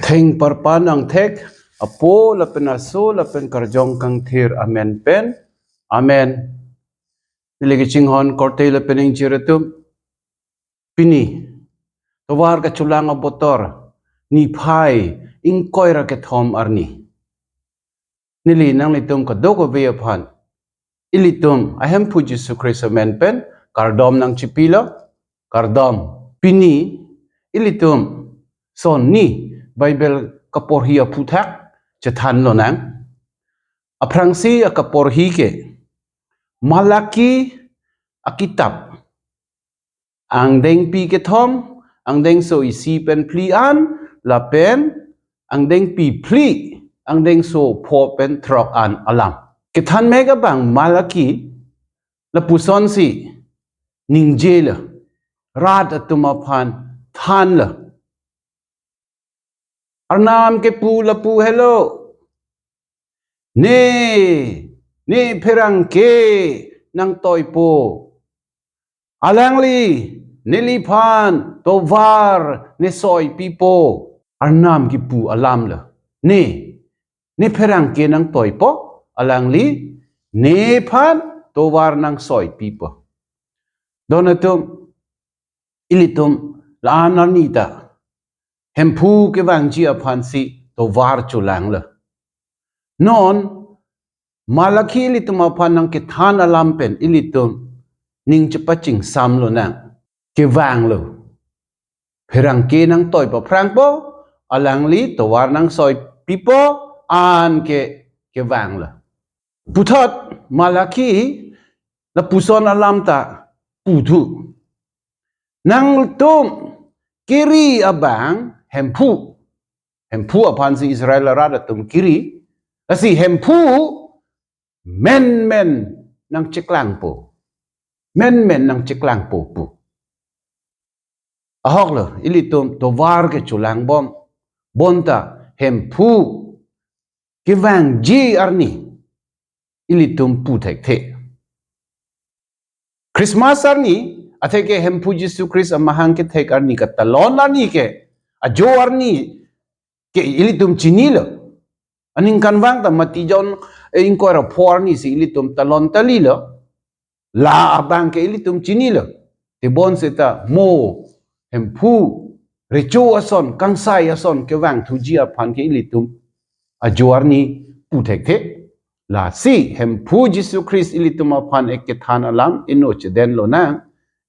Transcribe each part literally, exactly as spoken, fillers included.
Thengparpan angthek, Apo lapen Aso lapen Karjong Kangthir amen pen. Amen. Neli kachinghon korte lapen ingjir atum. Pini, tovar kachelang abotor, niphai ingkoi ra kethom arni. Neli nanglitum kadokave aphan ilitum aHemphu Jisu Khristo amen pen kardom nangchipilo, kardom. Pini ilitum sonni Bible kaporhi aphuthak chethan lonang. Aphrangsi akaporhi ke Malaki akitap, angdengpi kethom, angdengso isi pen phli an, lapen angdengpi phli, angdengso pho pen throk an alam. Kethan mek abang Malaki lapusonsi ningjelo, rat atum aphan thanlo. Arnam kepu lapu helo. Ne, ne pherangke nangtoipo. Alangli neliphan tovar nesoipipo. Arnam kepu alamlo. Ne, ne pherangke nangtoipo. Alangli nephan tovar nangsoipipo. Don atum, ilitum la-an arni ta Hemphu kevangji aphansi tovar chelanglo. Non Malaki ilitum aphan nangkethan alam pen ilitum ning chepachingsam lonang. Kevanglo. Pherangke nangtoi paphrangpo, alangli tovar nangsoipipo, anke kevanglo. Puthot Malaki lapuson alam ta puthu. Nangtum kiri abang Hemphu. Hemphu aphansi Israel arat atum kiri. Lasi Hemphu menmen nangcheklangpo. Menmen nangcheklangpo pu. Ahoklo, ilitum tovar kechelangbom. Bonta Hemphu kevangji arni ilitum pu thekthe. Christmas arni, atheke Hemphu Jisu Khristo amahang kethek arni katalon arni ke, ajo arni ke ilitum chinilo. Aningkanvang ta Mati John, eh, ingkoi ra pho arnisi ilitum talon talilo. La abang ke ilitum chinilo. Tebon seta mo Hemphu recho ason, kangsai ason kevangthuji aphan ke ilitum ajo arni pu thekthe. Lasi Hemphu Jisu Khristo ilitum aphan ekethan alam eno chedeng lonang,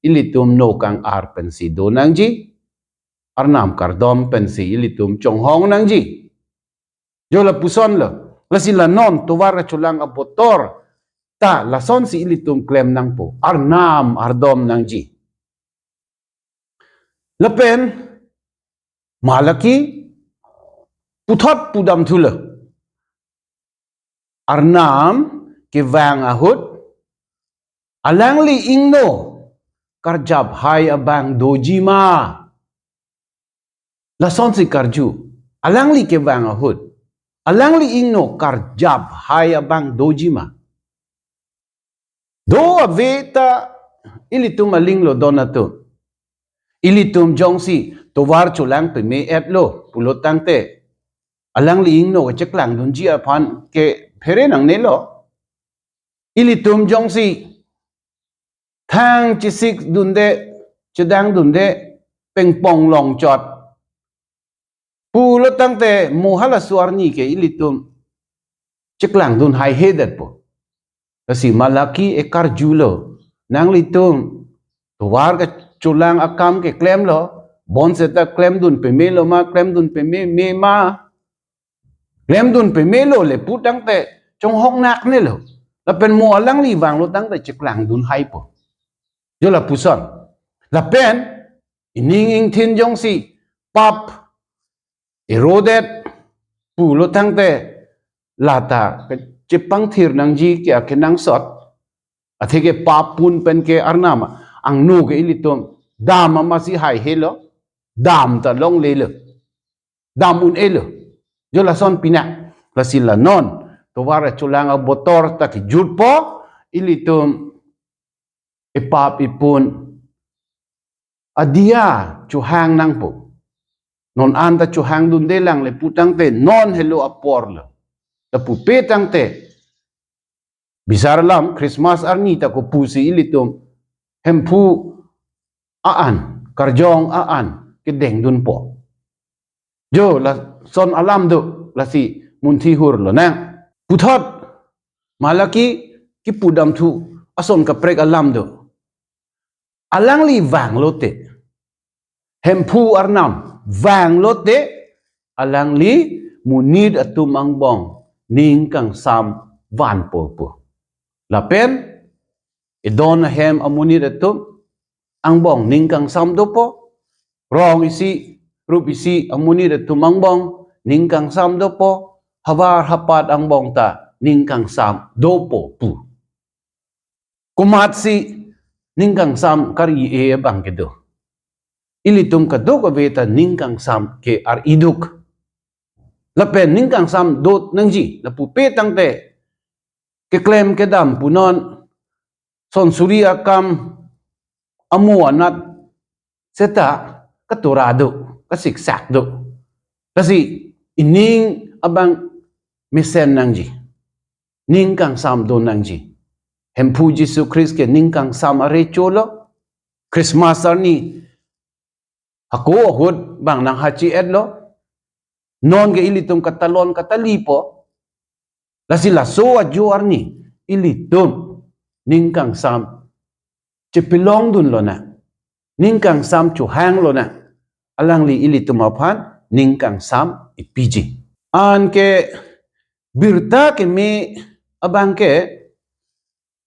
ilitum no kang-ar pensi donangji, Arnam kardom pensi ilitum chonghong nangji. Jo lapusonlo, lasi la non tovar kachelang abotor ta lasonsi ilitum klem nangpo, Arnam ardom nangji. Lapen Malaki puthot pudamthulo. Arnam kevang ahut alangli ingno karjap hai abang doji ma? Lasonsi karju, alangli kevang ahut alangli ingno karjap hai abang doji ma? Do ave ta ilitum alinglo don atum. Ilitum jongsi tovar chelang peme-etlo pulo tangte, alangli ingno kacheklang dunji aphan ke phere nangnelo. Ilitum jongsi thang chesik dunde, chedang dunde, pengpong longchot pulo tangte, mo halaso arni ke ilitum cheklang dun haihedetpo. Lasi Malaki ekarjulo, nanglitum tovar kachelang akam ke klemlo, bonseta klem dun pemelo ma, klem dun peme me ma? Klem dun pemelo le pu tangte chonghong naknelo. Lapen mo alangli vanglo tangte cheklang dun haipo. Jo lapuson. Lapen ining ingthin jongsi pap erodet pulo tangte, lata kachepangthir nangji ke akenangsot. Atheke pap pun pen ke Arnam angno ke ilitum dam amatsi haihelo, dam ta longlelo, dam un-elo. Jo lason pinak, lasi la non tovar chelang abotor ta kejutpo, ilitum epap epun adia chohang nangpo. non an ta chohangdunde lang le pu tangte non helo apor lo. Lapu pe tangte bisar alam Christmas arni ta kopusi ilitum Hemphu a-an, karjong a-an kedengdunpo. Jo, lason alam do, lasi munthi hur lonang. Puthot Malaki kipudamthu ason kaprek alam do. Alangli vanglote, Hemphu Arnam vanglote, alangli monit atum angbong ning kangsam vanpo pu. Lapen edon ahem amonit atum angbong ning kangsam dopo, rong isi, rup isi amonit atum angbong ning kangsam dopo, havar hapat angbong ta ning kangsam dopo pu. Komatsi ning kangsam kari-e abang kedo? Ilitum kadokave ta ning kangsam ke ar-iduk. Lapen ning kangsam dot nangji, lapu pe tangte keklem kedam punon, son suri akam amo anat seta katura do, kasiksak do. Lasi ining abang mesen nangji. Ning kangsam do nangji. Hemphu Jisu Christ ke ning kangsam arecho lo. Christmas arni hako ahut bang nanghachi-et lo. Non ke ilitum katalon katalipo. Lasi laso ajo arni ilitum ning kangsam chepelongdun lonang. Ning kangsam chohang lonang. Alangli ilitum aphan ning kangsam ipiji. Anke birta keme abang ke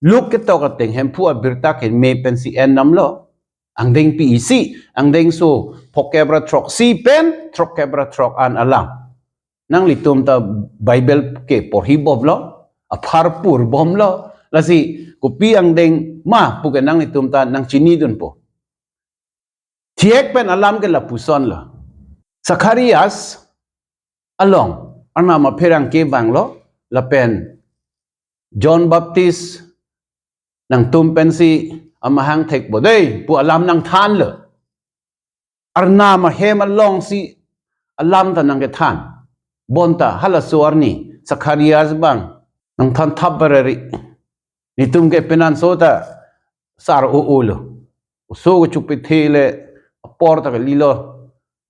Luke ketok ateng Hemphu abirta keme pensi en damlo. Angdengpi isi, angdengso phokep ra throksi pen throkkep ra throk-an alam. Nanglitum ta Bible ke porhibomlo, apharpurbomlo. Lasi kopi angdeng ma puke nanglitum ta nangchinidunpo. Thiek pen alam ke lapuson lo. Zacharias along Arnam apherangke vanglo, lapen John Baptist nangtum pensi amahang thekpo dei pu alam nangthanlo. Arnam ahem alongsi alam ta nangkethan. Bonta halaso arni Zacharias bang nangthan thap barari. Netum ke penanso ta sar o-o lo. Oso kechupithe le apor ta kalilo.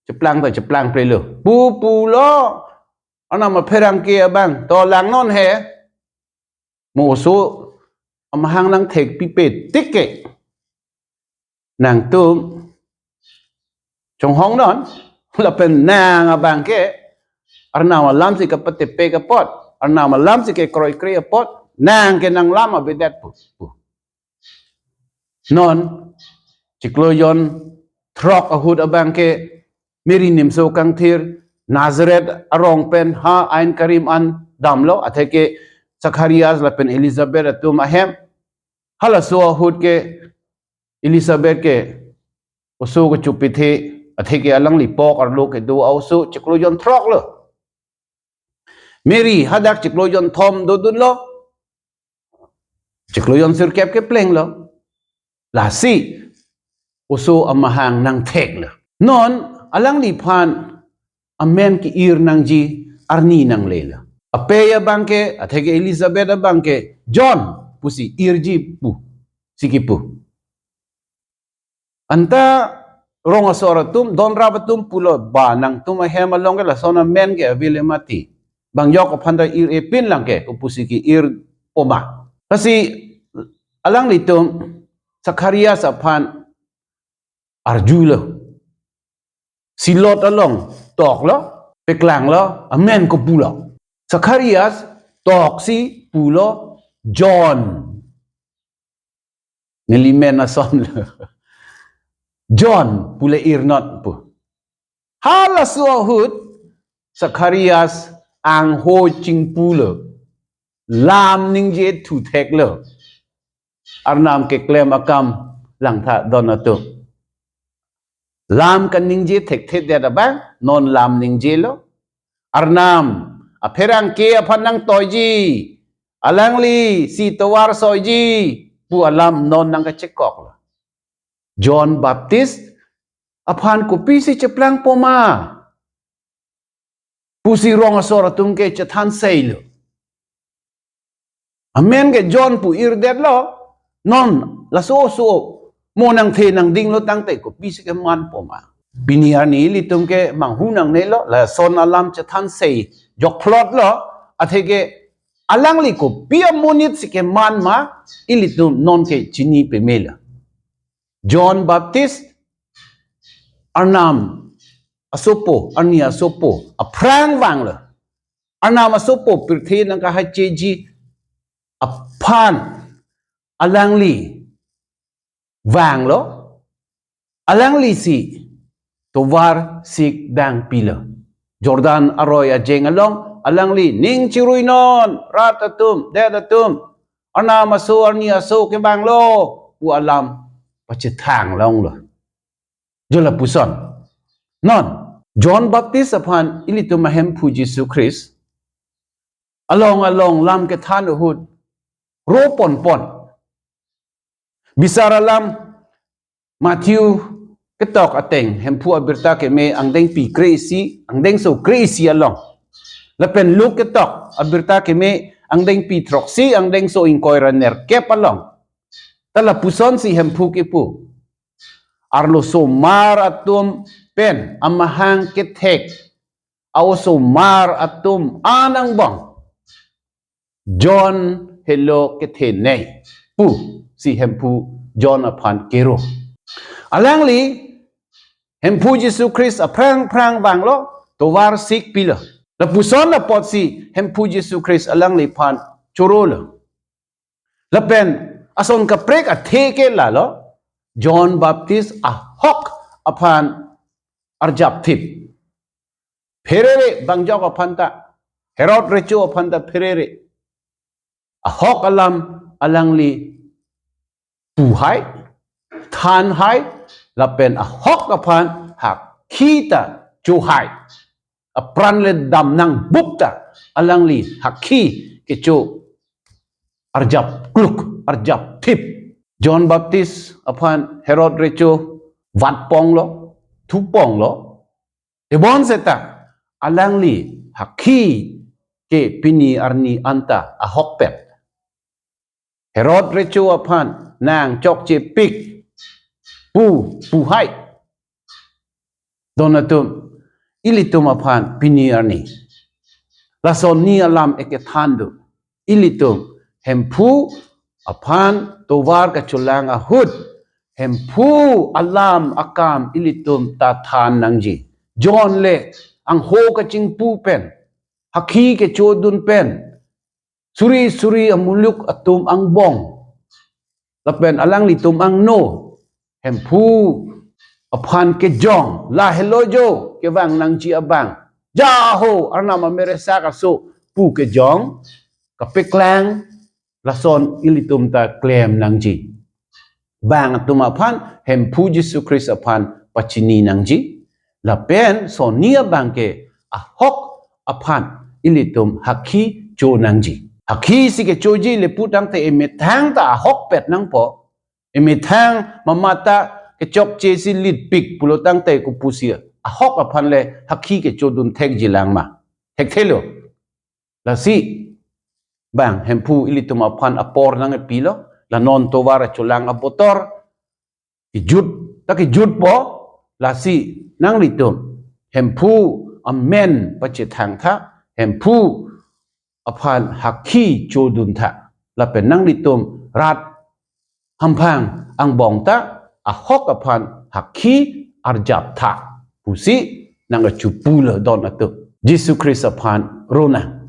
Cheplang ta cheplangple lo. Pu pulo. Arnam apherangke abang. To langnon he. Mo oso amahang nangthekpipe tik ke nangtum chonghongnon, lapen nang abang ke Arnam alamsi kapatepek apot, Arnam alamsi kekroikre apot, nang ke nanglam abidet pu. Non chiklo jon throk ahut abang ke Mary nimso kangthir Nazareth arong pen ha Ein Karim an damlo, atheke Zacharias lapen Elizabeth atum ahem. Halaso ahut ke Elizabeth ke oso kechupithe, atheke alangli pok arlo kedo a-oso chiklo jon throk lo. Mary hadak chiklo jon thom dodunlo. Chiklo jon sirkep keplenglo. Lasi oso amahang nangtheklo. Non alangliphan amen ke-ir nangji arni nanglelo. Apei abang ke, atheke Elizabeth abang ke, John pusi irji pusi kipu. Anta rong asor atum, donrap atum pulo, ba nangtum ahem along ke lason amen ke avele mati. Bang yok aphan ta ir-e pin lang ke, kopusi ke-irpo ma. Lasi alanglitum Zacharias aphan arjulo. Silot along toklo, peklanglo, amen kopulo. Zacharias toksi pulo John. Neli men ason lo. John pule irnot pu. Halaso ahut Zacharias angho chingpulo. Lam ningje thutheklo. Arnam keklem akam langtha don atum. Lam kaningje thekthedet abang, non lam ningjelo. Arnam apherangke aphan nangtoiji, alanglisi tovar soiji pu alam non nangkachekoklo. John Baptist aphan kopisi cheplangpo ma? pusi rong asor atum ke chethan seilo. Amen ke John pu irdetlo, non laso oso mo nangthe nangdinglo tangte kopisi kemanpo ma. Pini arni ilitum ke manghu nangnelo, lason alam chethan sei jokphlotlo, atheke alangli kopi amonit si keman ma, ilitum non ke chini pemelo. John Baptist Arnam asopo, arni asopo, aphrang vanglo. Arnam asopo pirthe nangkahaicheji aphan alangli vanglo. Alangli si tovar sik dang pilo. Jordan aroi ajeng along alangli ning chiruinon, rat atum, det atum, Arnam aso, arni aso kevanglo pu alam pachethang longlo. Jo lapuson. Non, John Baptist aphan ilitum aHemphu Jisu Christ along along lam kethan ahut ro ponpon. Bisar alam Matthew ketok ateng, Hemphu abirta keme angdengpi kre-isi, angdengso kre-isi along. Lapen Luke ketok abirta keme angdengpi throksi, angdengso ingkoi ra nerkep along. Ta lapuson si Hemphu kipu. Arlosomar atum pen amahang kethek a-osomar atum an angbong John helo kethenei pusi Hemphu John aphan kero. Alangli Hemphu Jisu Christ aphrang phrang vanglo, tovar sik pilo. Lapuson apotsi Hemphu Jisu Christ alangliphan chorolo. Lapen ason kaprek athe ke lalo, John Baptist ahok aphan arjapthip. Pherere bangjok aphan ta, Herod recho aphan ta pherere. Ahok alam alangli puhai, thanhai, lapen ahok aphan hakhi ta chohai. Apran le dam nangbup ta alangli hakhi kecho arjap kluk, arjapthip. John Baptist aphan Herod recho vatponglo, thuponglo. Tebon seta alangli hakhi ke pini arni anta ahokpet. Herod recho aphan nang chokchepik pu, puhai. Don atum, ilitum aphan pini arni lason ni alam ekethan do. Ilitum Hemphu aphan tovar kacholang ahut, Hemphu alam akam ilitum ta than nangji. John le angho kachingpu pen, hakhi kechodun pen, suri suri amuluk atum angbong, lapen alanglitum angno, Hemphu aphan kejong, lahelo jo kevang nangji abang, jaho Arnam ameresak aso pu kejong kapeklang, lason ilitum ta klem nangji. Bang atum aphan Hemphu Jisu Christ aphan pachini nangji. Lapen son ni abang ke ahok aphan ilitum hakhi cho nangji. Hakhi si kechoji le pu tangte emethang ta ahokpet nangpo. Emethang mamata kechokche si litpik pulo tangte kopusi ahok aphan le hakhi kechodun thekji lang ma? Thekthelo. Lasi bang Hemphu ilitum aphan apor nangkepilo, la non tovar acholang abotor, kejut ta kejutpo, lasi nanglitum Hemphu amen pachethang tha, Hemphu aphan hakhi chodun tha, lapen nanglitum rat hamphang angbong ta ahok aphan hakhi arjap tha pusi nangkachupulo don atum. Jisu Christ aphan ronang.